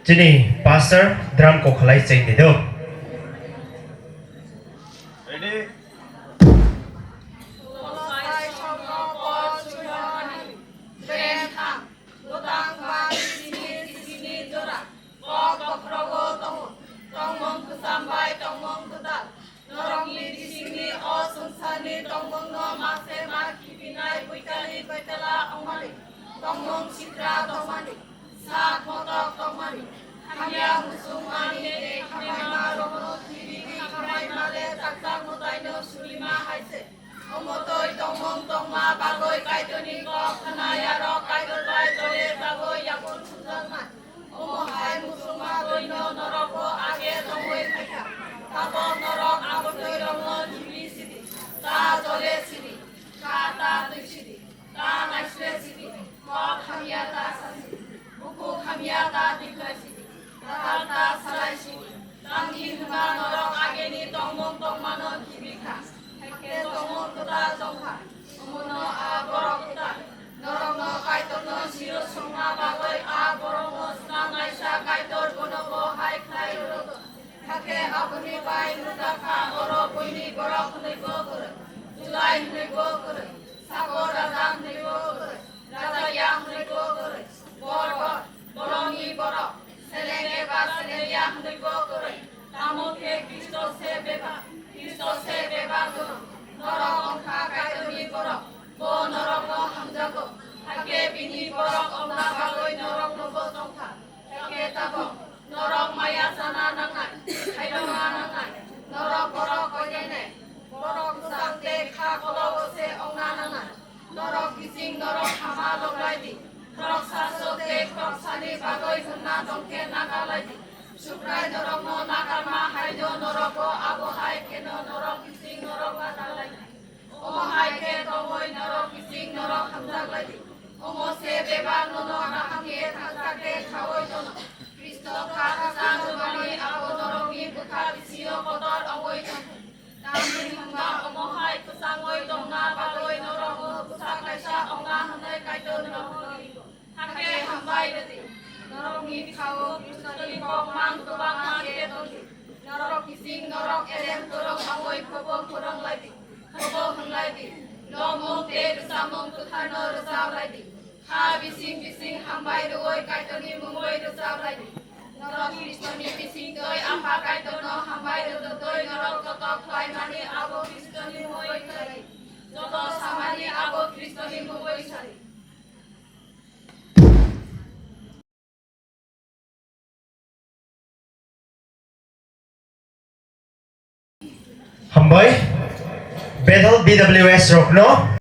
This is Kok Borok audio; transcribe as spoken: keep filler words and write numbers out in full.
Chini pastor drum kok khalai cheng di do. Norokni bisingni o swngcharni tongmungno ma se ma khibinai buikali koitala wngmani, tongmung sitra tongmani, sak motok tongmani, hamya muchungmani tei khamaimarokno khibini khamaima le takjak mwtaino surima hai se. Omo twi tongmung tongma bagwi Kaitorni kok khna yarok Kaitor bai jole jagwi yakung sumjaknai. Omo hai muchungma twino norok bo age tongwi phaikha. Tabok norok abo twirokno khibi sidi, ta jole sidi, kha ta twi sidi, ta naisle sidi, kok hamya ta sa sidi, bukhuk hamya ta tikhlai sidi, tatal ta salai sidi. Tamni hwnba norok ageni tongmung tongmano khibi kha, hakhe tongmung kwtal tong kha. Omono a borok kwtal norokno Kaitorno siro songna bagwi a borokno swnamnaisa Kaitor bono bo hai khlai rwdi. Hakhe aboni bai nukjakha oro buini borok hwnwibo kwrwi, chulai hwnwibo kwrwi, sago raja hwnwibo kwrwi, raja ya hwnwibo kwrwi, bor bor, borokni borok, seleng eba seleng ya hwnwibo kwrwi. Tamo khe Khristo se bebak, Khristo se bebak gwnang. Norok wng kha Kaitorni borok, bo norokno hamjago, hakhe bini borok wngna bagwi noroknobo tong kha. Hakhe tabok norok maya sana nangnai, khairokna nangnai, norok borok koinene, borok bwsang tei kha kolao se wngna nangnai. Norok bising norok hama loglai di, khoroksa sok tei khoroksani bagwi hwnna tong khe nakarlai di. Subrai norokno nakarma haino norokbo abo hai kheno norok bising norok nakarlai di. Omo hai khe tongwi norok bising norok hamjak lai di. Omo se bebak nono kaham khe thangsa khe khaui tono. Khristo kha kwchang rwmani abo norokni bwkha bisingo kotor wngwi tong khe. Tamni hwnba omo hai kwchangwi tongna bagwi norokno bwsa kaisa wngna hwnwi Kaitor norokno ringo. Hakhe hambai rwdi. Norokni bwkhao Khristoni kok mang kwbangma khe tongdi. Norok bising norok elem kwrwng wngwi khobo kwrwng lai di, khobo hwn lai di. Romung tei rwchapmung kwtharno rwchap lai di. Ha bising bising hambai rwui Kaitorni mungwi rwchap lai di. Norok Khristoni bising twi Apha Kaitorno hambai rwtwi norok joto khlaimani abo Khristoni mungwi khlai di. Joto samani abo Khristoni mungwi sa di. Hambai, Bethel B W S rokno